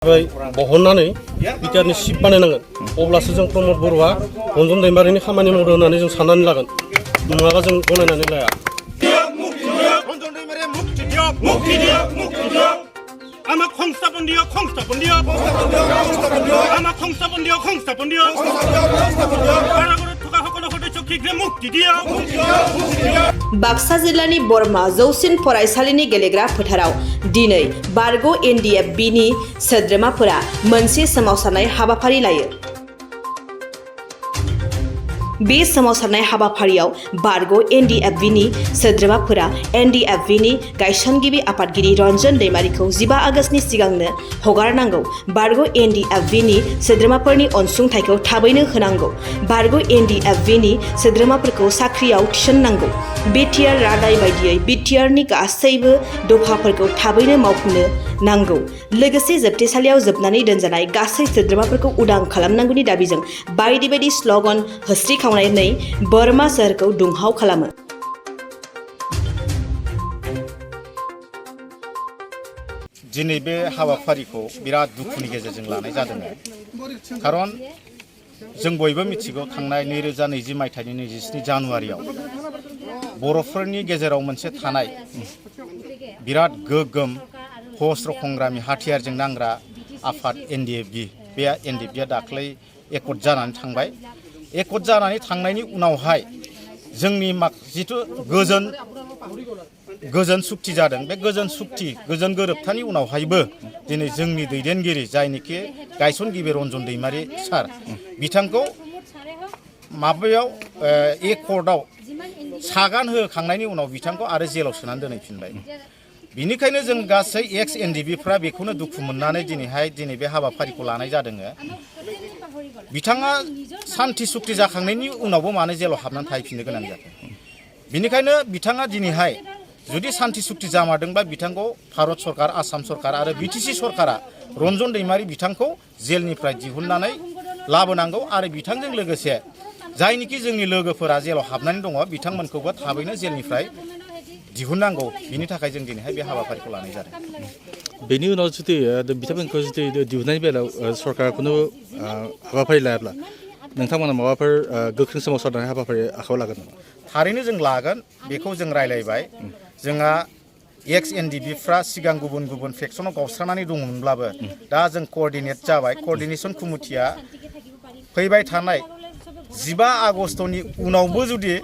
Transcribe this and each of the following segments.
बहननानै बिटिआरनि सिप बानायनांगोन अब्लासो जों प्रमद बर'आ रन्जन दैमारिनि खामानि मावदों होननानै जों साननानै लागोन नङाबा जों गनायनानै लाया रन्जन दैमारिया मुक्ति दियक আমাক সংস্থাপন দিয়ক আমাক সংস্থাপন দিয়ক কারাগাৰত থকা সকলো সদস্যক শীঘ্ৰে মুক্তি দিয়ক बाक्सा जिल्लानि बरमा जौसिन फरायसालिनि गेलेग्रा फोथाराव दिनै बारग' एनडिएफबिनि सोद्रोमाफोरा मोनसे सोमावसारनाय हाबाफारि लायो। बे सोमावसारनाय हाबाफारियाव बारग' एनडिएफबिनि सोद्रोमाफोरा एनडिएफबिनि गायसनगिरि आफादगिरि रन्जन दैमारिखौ 15 आगस्तनि सिगांनो हगारनांगौ, बारग' एनडिएफबिनि सोद्रोमाफोरनि अनसुंथाइखौ थाबैनो होनांगौ, बारग' एनडिएफबिनि सोद्रोमाफोरखौ साख्रियाव थिसननांगौ, बिटिआर रादाय बायदियै बिटिआरनि गासैबो दफाफोरखौ थाबैनो मावफुंनो नांगौ, लोगोसे जोबथेसालियाव जोबनानै दोनजानाय गासै सोद्रोमाफोरखौ उदां खालामनांगौनि दाबिजों बायदि बायदि स्ल'गान होस्रिखावनानै बरमा सोहोरखौ दुंहाव खालामो। दिनै बे हाबाफारिखौ बिराद दुखुनि गेजेरजों लानाय जादों। खारन जों बयबो मिथिगौ थांनाय 2020 मायथाइनि 27 जानुवारियाव बर'फोरनि गेजेराव मोनसे थानाय बिराद गोगोम हस्त्र संग्रामि हाथियारजों नांग्रा आफाद एनडिएफबि बे एनडिएफबिया दाख्लै एकट जानानै थांबाय। एकट जानानै थांनायनि उनावहाय जोंनि जिथु गोजोन सुक्ति जादों बे गोजोन गोरोबथानि उनावहायबो दिनै जोंनि दैदेनगिरि जायनिखि गायसनगिरि रन्जन दैमारि सार बिथांखौ माबायाव एकटआव सागान होखांनायनि उनाव बिथांखौ आरो जेलाव सोनानै दोनहैफिनबाय। बिनिखायनो जों गासै एक्स एनडिएफबिफ्रा बेखौनो दुखु मोननानै दिनै बे हाबाफारिखौ लानाय जादों। बिथाङा सान्थि सुक्ति जाखांनायनि उनावबो मानो जेलाव हाबनानै थाहैफिननो गोनां जादों। बिनिखायनो बिथाङा दिनैहाय जुदि सान्थि सुक्ति जामारदोंबा बिथांखौ भारत सरकार, आसाम सरकार आरो बिटिसि सरकारा रन्जन दैमारि बिथांखौ जेलनिफ्राय दिहुननानै लाबोनांगौ आरो बिथांजों लोगोसे जायनिखि जोंनि लोगोफोरा जेलाव हाबनानै दङ बिथांमोनखौबो थाबैनो जेलनिफ्राय दिहुननांगौ। बिनि थाखाय जों दिनैहाय बे हाबाफारिखौ लानाय जादों। बेनि उनाव जुदि बिथांमोनखौ जुदि दिहुननायनि बेलायाव सरकारा खुनु हाबाफारि लायाब्ला नोंथांमोना माबाफोर गोख्रों सोमावसारनाय हाबाफारि आखायाव लागोन नामा? थारैनो जों लागोन, बेखौ जों रायलायबाय। जोंहा एक्स एनडिएफबिफ्रा सिगां गुबुन फेक्सनाव गावस्रानानै दङमोनब्लाबो दा जों कअर्डिनेट जाबाय। कअर्डिनेशन कमिटिया फैबाय थानाय 15 आगस्तनि उनावबो जुदि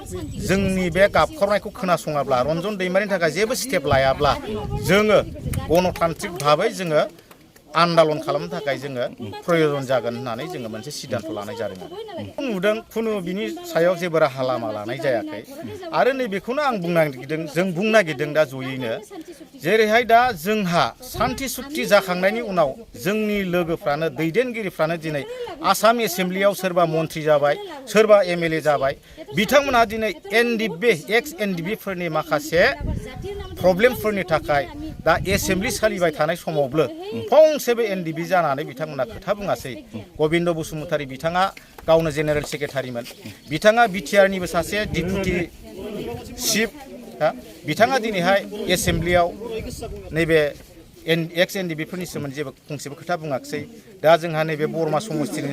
जोंनि बे गाबख्रावनायखौ खोनासङाब्ला रन्जन दैमारिनि थाखाय जेबो स्टेप लायाब्ला जोङो गणतान्त्रिक भाबै जोङो आन्दालन खालामनो थाखाय जोङो प्रयजन जागोन होननानै जोङो मोनसे सिद्धान्त लानाय जादों। नुदों खुनु बिनि सायाव जेबो राहा लामा लानाय जायाखै आरो नैबेखौनो आं जों बुंनो नागिरदों दा जयैनो जेरैहाय दा जोंहा सान्थि सुक्ति जाखांनायनि उनाव जोंनि लोगोफ्रानो दैदेनगिरिफ्रानो दिनै आसाम एसेम्ब्लियाव सोरबा मन्त्रि जाबाय, सोरबा एमएलए जाबाय। बिथांमोनहा दिनै एनडिएफबि एक्स एनडिएफबिफोरनि माखासे प्रब्लेमफोरनि थाखाय दा एसेम्ब्लि सोलिबाय थानाय समावबो फंसेबो एनडिएफबि जानानै बिथांमोना खोथा बुङासै। गबिन्द बसुमतारी बिथाङा गावनो जेनेरेल सेक्रेटारिमोन, बिथाङा बिटिआरनिबो सासे डिपुटि चिफ, बिथाङा दिनैहाय एसेम्ब्लियाव नैबे एक्स एनडिएफबिफोरनि सोमोन्दै जेबो फंसेबो खोथा बुङाखिसै। दा जोंहा नैबे बरमा समस्तिनि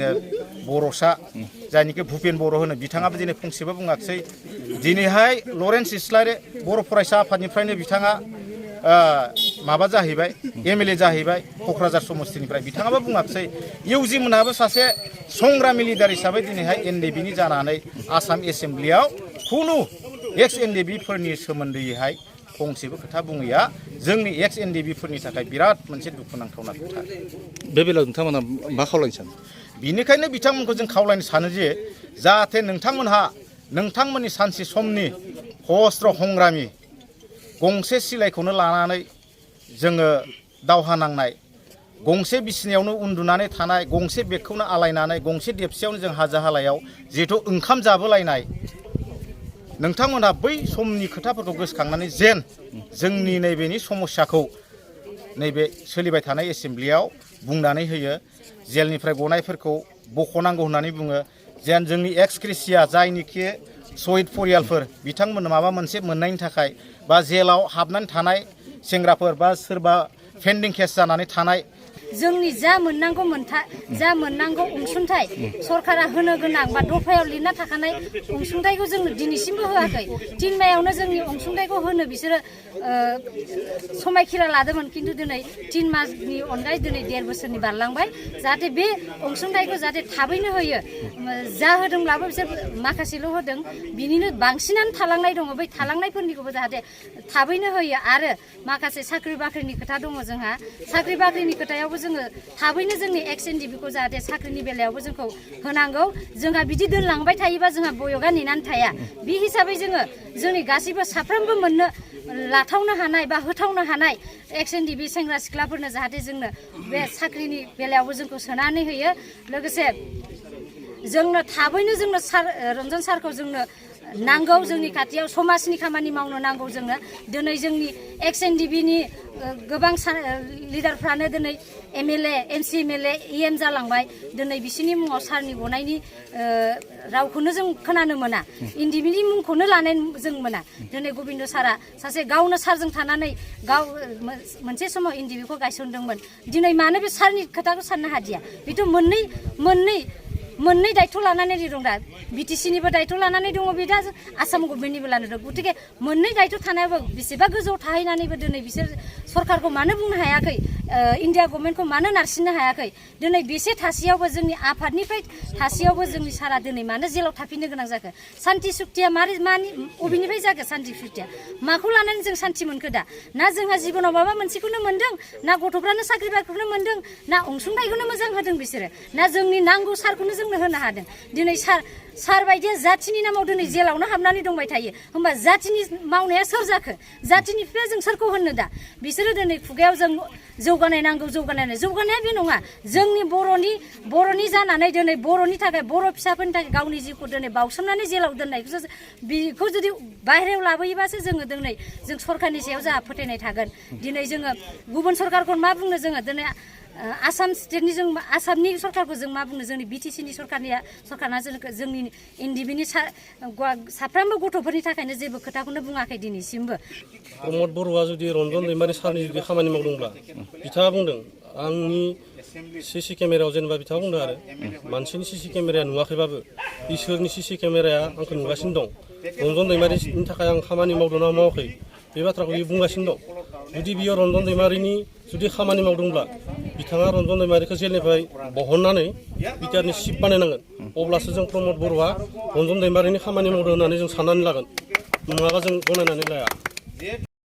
बर'सा जायनिखि भुपेन बर' होनो बिथाङाबो दिनै फंसेबो बुङाखिसै। दिनैहाय लरेन्स इस्लारि बर' फरायसा आफादनिफ्रायनो बिथाङा माबा जाहैबाय, एमएलए जाहैबाय क'क्राझार समस्तिनिफ्राय, बिथाङाबो बुङाखिसै। इउजि मोनहाबो सासे संग्रामि लिडार हिसाबै दिनैहाय एनडिएफबिनि जानानै आसाम एसेम्ब्लियाव खुनु एक्स एनडिएफबिफोरनि सोमोन्दैहाय फंसेबो खोथा बुङैया जोंनि एक्स एनडिएफबिफोरनि थाखाय बिराद मोनसे दुखुनांथावना खोथा। बे बेलायाव नोंथांमोना मा खावलायनो सानो? बिनिखायनो बिथांमोनखौ जों खावलायनो सानो जे जाहाथे नोंथांमोनहा नोंथांमोननि सानसे समनि हस्त्र संग्रामि गंसे सिलाइखौनो लानानै जोङो दावहा नांनाय, गंसे बिसिनायावनो उन्दुनानै थानाय, गंसे बेगखौनो आलायनानै गंसे देबसेयावनो जों हाजो हालायाव जिहेथु ओंखाम जाबोलायनाय, नोंथांमोनहा बै समनि खोथाफोरखौ गोसोखांनानै जेन जोंनि नैबेनि समस्याखौ नैबे सोलिबाय थानाय एसेम्ब्लियाव बुंनानै होयो, जेलनिफ्राय गनायफोरखौ बख'नांगौ होननानै बुङो, जेन जोंनि एक्स ग्रेसिया जायनिखि शहीद परियालफोर बिथांमोननो माबा मोनसे मोननायनि थाखाय बा जेलाव हाबनानै थानाय सेंग्राफोर बा सोरबा पेन्डिं केस जानानै थानाय जोंनि जा मोननांगौ अनसुंथाइ सरकारा होनो गोनां बा दफायाव लिरना थाखानाय अनसुंथाइखौ जोंनो दिनैसिमबो होआखै 3 मायावनो जोंनि अनसुंथाइखौ होनो बिसोरो समायखिरा लादोंमोन खिन्थु दिनै 3 मासनि अनगायै दिनै 1.5 बोसोरनि बारलांबाय जाहाथे बे अनसुंथाइखौ जाहाथे थाबैनो होयो जा होदोंब्लाबो बिसोर माखासेल' होदों बिनिनो बांसिनानो थालांनाय दङ बै थालांनायफोरनिखौबो जाहाथे थाबैनो होयो आरो माखासे साख्रि बाख्रिनि खोथा दङ जोंहा साख्रि बाख्रिनि खोथायावबो जोङो थाबैनो जोंनि XNDB-खौ जाहाथे साख्रिनि बेलायावबो जोंखौ होनांगौ जोंहा बिदि दोनलांबाय थायोबा जोंहा बयगा नेनानै थाया बे हिसाबै जोङो जोंनि गासैबो साफ्रोमबो मोननो लाथावनो हानाय बा होथावनो हानाय XNDB सेंग्रा सिख्लाफोरनो जाहाथे जोंनो बे साख्रिनि बेलायावबो जोंखौ सोनानै होयो लोगोसे जोंनो थाबैनो जोंनो रन्जन सारखौ जोंनो नांगौ जोंनि खाथियाव समाजनि खामानि मावनो नांगौ जोंनो दिनै जोंनि XNDB-नि गोबां लिडारफ्रानो दिनै MLA MC MLA EM जालांबाय दिनै बिसोरनि मुङाव सारनि गनायनि रावखौनो जों खोनानो मोना NDB-नि मुंखौनो लानाय जों मोना दिनै गबिन्द सारा सासे गावनो सारजों थानानै गाव मोनसे समाव NDB-खौ गायसनदोंमोन दिनै मानो बे सारनि खोथाखौ साननो हादिया बेथ' मोननै दायथ' लानानै दं दा BTC-निबो दायथ' लानानै दङ बे दा आसाम गभर्नमेन्टनिबो लानानै दं गतिके मोननै दायथ' थानायाबो बेसेबा गोजौआव थाहैनानैबो दिनै बिसोर सरकारखौ मानो बुंनो हायाखै इन्डिया गभर्नमेन्टखौ मानो नारसिननो हायाखै दिनै बेसे थासेयावबो जोंनि आफादनिफ्राय थासेयावबो जोंनि सारा दिनै मानो जेलाव थाफिननो गोनां जाखो सान्ति सुक्तिया अबेनिफ्राय जाखो सान्ति सुक्तिया माखौ लानानै जों सान्ति मोनखो दा ना जोंहा जिबनाव माबा मोनसेखौनो मोनदों ना गथ'फ्रानो साख्रि बाख्रिखौनो मोनदों ना अनसुंथाइखौनो मोजां होदों बिसोरो ना जोंनि नांगौ सारखौनो जोंनो होनो हादों दिनै सार बायदिया जाथिनि नामाव दिनै जेलावनो हाबनानै दंबाय थायो होमबा जाथिनि मावनाया सोर जाखो जाथिनि बिफाया जों सोरखौ होननो दा बिसोरो दिनै खुगायाव जों जौगानाय नांगौ जौगानाया बे नङा जोंनि बर'नि जानानै दिनै बर'नि थाखाय बर' फिसाफोरनि थाखाय गावनि जिउखौ दिनै बावसोमनानै जेलाव दोननायखौसो बेखौ जुदि बाहेरायाव लाबोयोबासो जोङो दिनै जों सरकारनि सायाव जोंहा फोथायनाय थागोन दिनै जोङो गुबुन सरकारखौ मा बुंनो जोङो दिनै आसाम स्टेटनि जों आसामनि सरकारखौ जों मा बुंनो जोंनि BTC-नि सरकारना जोंनि NDB-नि साफ्रोमबो गथ'फोरनि थाखायनो जेबो खोथाखौनो बुङाखै दिनैसिमबो प्रमद बर'आ जुदि रन्जन दैमारि सारनि जुदि खामानि मावदोंब्ला बिथाङा बुंदों आंनि CC केमेरायाव जेनेबा बिथाङा बुंदों आरो मानसिनि CC केमेराया नुवाखैबाबो इसोरनि CC केमेराया आंखौ नुगासिनो दं रन्जन दैमारिनि थाखाय आं खामानि मावदों ना मावाखै बे बाथ्राखौ बियो बुंगासिनो दं जुदि बियो रन्जन दैमारिनि जुदि खामानि मावदोंब्ला बिथाङा रन्जन दैमारिखौ जेलनिफ्राय बहननानै बिटिआरनि चिफ बानायनांगोन अब्लासो जों प्रमद बर'आ रन्जन दैमारिनि खामानि मावदों होननानै जों साननानै लागोन नङाबा जों गनायनानै लाया